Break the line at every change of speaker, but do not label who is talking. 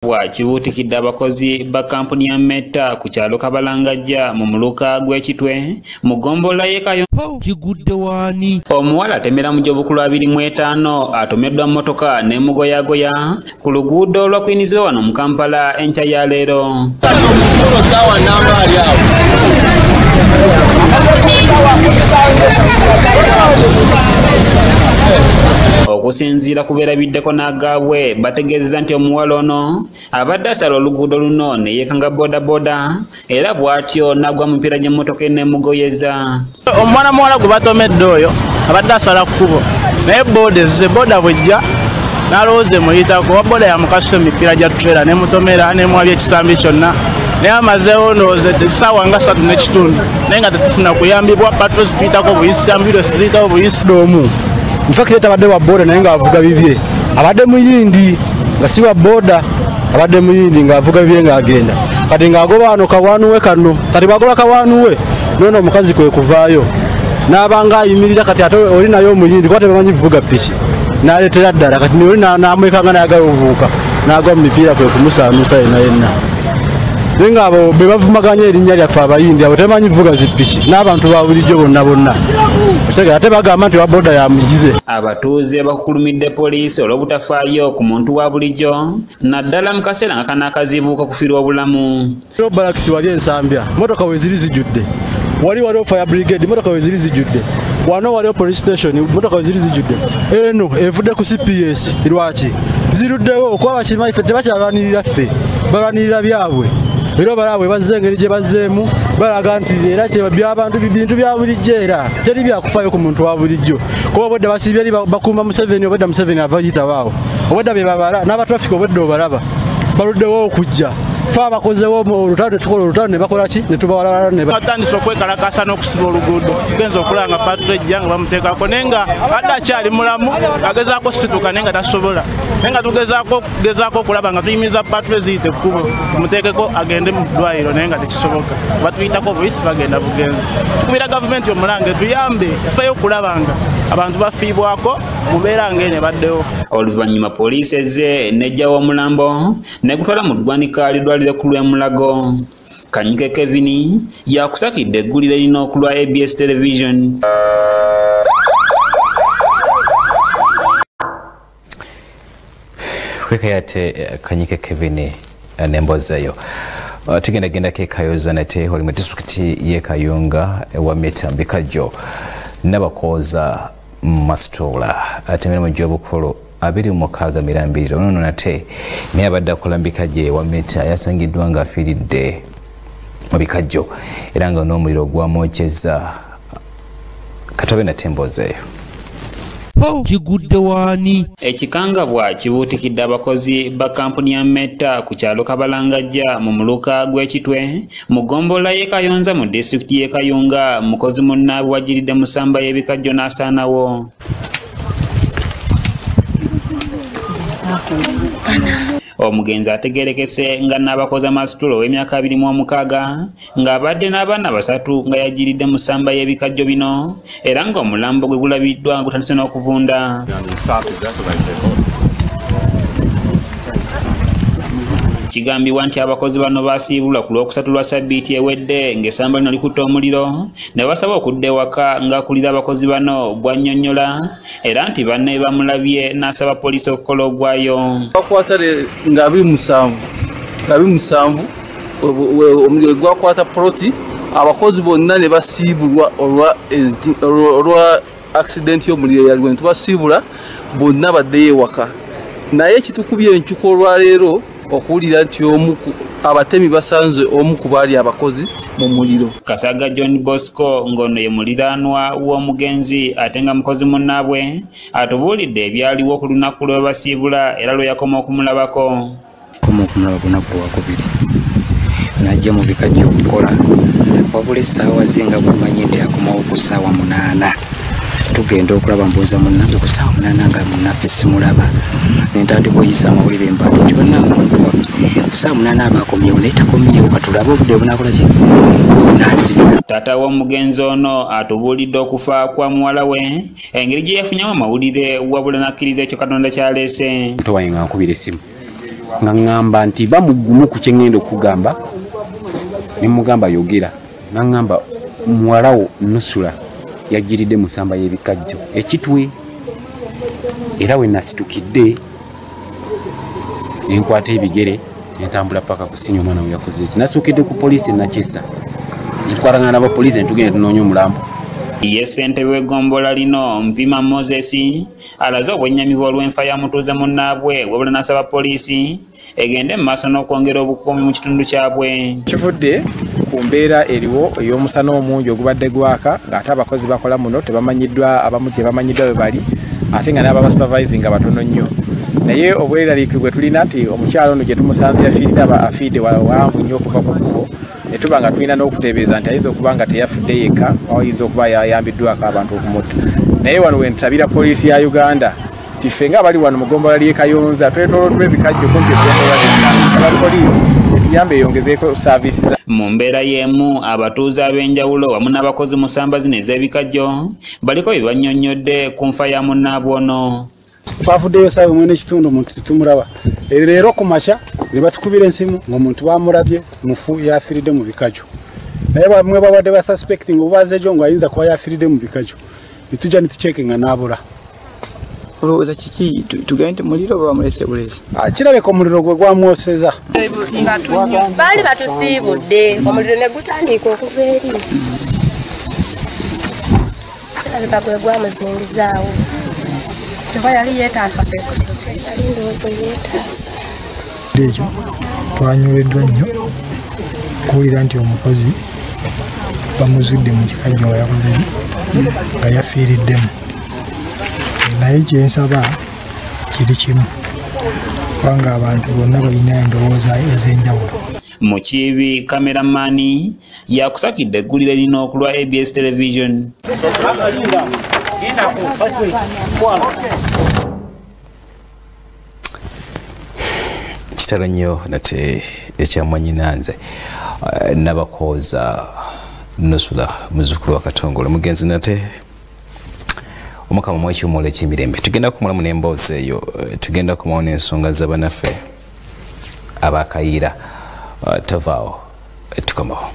Kibuutikidde abakozi ba kampuni ya Meta ku kyalo Kabalangajja mu muluka gw'Ekitwe mu ggombolola y'e Kayonza.
Kigudde waani?
Omuwala atemera mu gy'obukulu 25 atomeddwa mmotoka n'emugoyagoya ku luguudo lwa Queens Way wano mu Kampala enkya ya leero. Okusinziira ku beerabiddeko n'agaabwe bategeezezza nti omuwala ono abadde asala oluguudo luno ne yeekanga bodaboda era bw'atyo n'agwa mu mipiira gy'emmotoka eneemugoyeza.
Omwana muwala gwe batomedde oyo abadde asala kkubo naye boda ezze, boda bw'ejja n'alowooza emuyitako, owa boda yamukasusa emipiira gya trailer n'emutomera n'emuwabya ekisambi kyonna, naye amazeewo ndowooza essaawa nga 3 n'ekitundu naye nga tetufuna kuyambibwa, patrol zituyitako buyisi, ambulensi ziyitako buyisi.
Omu in fact abadde wa boda naye ng'avuga bibye, abadde muyindi nga si wa boda, abadde muyindi ng'avuga bibye ng'agenda, kati ng'agoba wano kawanuwe kano, kati bw'agoba kawanuwe nono omukazi kwe kuvaayo n'abanga ayimirira, kati ate oli naye omuyindi kuba tebamanyi kuvuga piki, n'aleetera ddala, kati oli n'amwekanga n'ayagala obuuka n'agwa mu mipiira kwe kumusaanuusa yenna yenna. Naye ng'abo be bavumaganya erinnya lyaffe abayindi, abo tebamanyi kuvuga zipiki n'abantu ba bulijjo bonna bonna. Ate bagamba nti wa boda yamugize.
Abatuuze bakukulumidde poliisi olw'obutafaayo ku muntu wa bulijjo naddala mu kaseera nga kano akazibu k'okufiirwa obulamu.
Balakisi wali Ensambya, mmotoka we ziri zijjudde, wali waliwo fire brigade, mmotoka we ziri zijjudde, wano waliwo police station, mmotoka we ziri zijjudde, eno evudde ku CPS. Lwaki ziruddewo? Okuba bakimanyi ffe tebakyalwanirira ffe, balwanirira byabwe. Era balabwe bazze engeri gye bazzeemu balaga nti era byabantu bintu bya bulijjo, era teri byakufaayo ku muntu wa bulijjo, kuba obwedda basiibye eri bakuuma Museveni, obwedda Museveni ava yitabaawo, obwedda bye babala n'abatraffic obwedda obalaba baluddewo okujja, fe abakozewo olutalo tetukola olutalo ne bakola ki ne tubawalala ne
batandise okwekalakasa n'okusiba oluguudo, genza okulaba nga patrol ejja nga bamuteekako, naye nga adde akyali mulamu agezaako situka naye nga tasobola, naye nga tugezaako okulaba nga tuyimiza patrol ziyite ekkubo tumuteekeko agende mu ddwaliro, naye nga tekisoboka, batuyitako buyisi bagenda bugenzi. Tukubira gavumenti omulange tuyambe efeeyo okulaba nga abantu bafiibwako mu mbeera ng'eno ebaddewo.
Oluvannyuma poliisi ezze n'eggyawo omulambo negutwala mu ggwanika ly'eddwaliro ekkulu e Mulago. Kanyike Kevin yakusakidde eggulire lino ku lwa ABS Television.
Kwekayate Kanyike Kevin n'emboozi eyo. Tugendagendako e Kayoza nate oli mu disitulikiti y'e Kayunga ewa Meta Mbikajjo n'abakooza Masitoola atemera mu gy'obukulu 26 mirambiriro ono nate naye abadde akola mbikajjo ewa Meta yasangiddwa ng'afiiridde mu bikajjo era nga n'omuliro gwamwokyezza. Katobe nate emboozi eyo.
Kigudde waani?
Ekikangabwa kibuutikidde abakozi ba kampuni ya Meta ku kyalo Kabalangajja mu muluka gw'Ekitwe mu ggombolola y'e Kayonza mu disitulikiti y'e Kayunga, mukozi munnaabwe wajjiridde mu ssamba y'ebikajjo n'asaanawo. Omugenzi ategeerekese nga n'abakozi Masitulo ow'emyaka 26 ng'abadde n'abaana 3 nga yajjiridde mu ssamba y'ebikajjo bino era ng'omulambo gwe gulabiddwa nga gutandise n'okuvunda. Kigambibwa nti abakozi bano basiibulwa ku Lwokusatu lwa ssabbiiti ewedde ng'essamba lino likutte omuliro ne basaba okudda ewaka ng'akulira abakozi bano bw'annyonnyola era nti banne bamulabye n'asaba poliisi okukola ogwayo.
Bakwata nga 27 omuliro gwakwata poloti, abakozi bonna ne basiibulwa olwa accident y'omuliro eyaliwo, ne tubasiibula bonna baddeyo ewaka. Naye ekitukubye enkyuka olwaleero okuwulira nti abatemi basanze omu ku baali abakozi mu muliro.
Kasaga John Bosco ng'ono ye muliraanwa w'omugenzi ate nga mukozi munnaabwe atubuulidde ebyaliwo ku lunaku lwe basiibula era lwe yakoma okumulabako.
Koma okumulaba ku lunaku lwakubiri n'ajja mu bikajjo okukola, wabula essaawa ze nga bw'omanyi nti akomawo ku ssaawa 8 tugenda okulaba mbuuza munnange ku ssaawa 8 nga munnaffe simulaba, ne ntandika oyisa amawulire embantu nti bannange omuntu waffe ku ssaawa 8 aba akomyewo naye takomyewo, katulabe obudde bunaakola ki obunaazibira.
Taata w'omugenzi ono atubuulidde okufa kwa muwala we engeri gye yafunyamu amawulire wabula n'akkiriza ekyo Katonda ky'aleese.
Muto wange nga nkubira essimu Nga ŋŋamba nti bamugumu ku kye ŋŋenda okugamba, ne mugamba yogera. Naŋŋamba muwalawo Nusula yajjiridde mu nsamba y'ebikajjo ekitwe, era we nasitukidde nenkwata ebigere nentambula paka ku sinya omwana we yakoze eki. Nasookedde ku poliisi Nakyesa, netwalagana n'abapoliisi netugenda tunoonya omulambo.
Ye ssentebe w'eggombolola lino Mpima Moses alaze obwennyamivu olw'enfa ya mutuuze munnaabwe, wabula n'asaba poliisi egende mu maaso n'okwongera obukuumi mu kitundu kyabwe.
Kivudde ku mbeera eriwo ey'omusana omungi ogubadde gwaka, ng'ate abakozi bakola muno tebamanyiddwa, abamu tebamanyiddwa bwe bali, ate nga n'ababasupervisinga batono nnyo. Naye obweraliikirivu bwe tulina nti omukyala ono gye tumusanze yafiiridde aba afiidde wanvu nnyo okuva ku kkubo, ne tuba nga tulina n'okuteebereza nti ayinza okuba nga teyafudde yekka, ayinza okuba yayambiddwako abantu okumutta. Naye wano we ntabira poliisi ya Uganda nti ffe ng'abali wano mu ggombolola ly'e Kayonza twetooloddwa ebikajjo kumpi eggombolola lyonna, nsaba poliisi etuyambe eyongezeeko saaviisi.
Mu mbeera y'emu abatuuze ab'enjawulo wamu n'abakozi mu ssamba zino ez'ebikajjo baliko bye bannyonnyodde ku nfa ya munnaabwe ono.
Twavuddeyo saawa mwene ekitundu omuntu tetumulaba. Leero ku makya ne batukubira ensimu ng'omuntu bamulabye mufu yafiiridde mu bikajjo. Naye bamwe babadde basuspecting obubazeejo ng'ayinza kuba yafiiridde mu bikajjo. Ne tujja ne tucekinga n'abula.
Olowooza kiki tugende nti muliro oba bamulese bulesi?
Kirabika omuliro gwe gwamwoseza.
Baali batusiibudde omuliro ne gutandika okuva eri. Kirabika gwe gwamuzingizaawo. Teba yali yeetaasa ndowooza yeetaasa.
Ekyo twanyoleddwa nnyo okuwulira nti omukozi bamuzudde mu kikajjo nga yakoze nga yafiiriddemu. Naye kyensaba kiri kimu, kubanga abantu bonna balina endowooza ez'enjawulo.
Mukiibi kameramani yakusakidde eggulire lino ku lwa ABS Television.
Kitalo nnyo nate ekya mwannyinanze Nabakooza Nusula muzzukulu wa Katongole mugenzi nate omukama mu ekiwummulo eky'emirembe. Tugenda kumulamu n'emboozi eyo, tugenda kumawo n'ensonga z'abannaffe abakayiira. Tovaawo, tukomawo.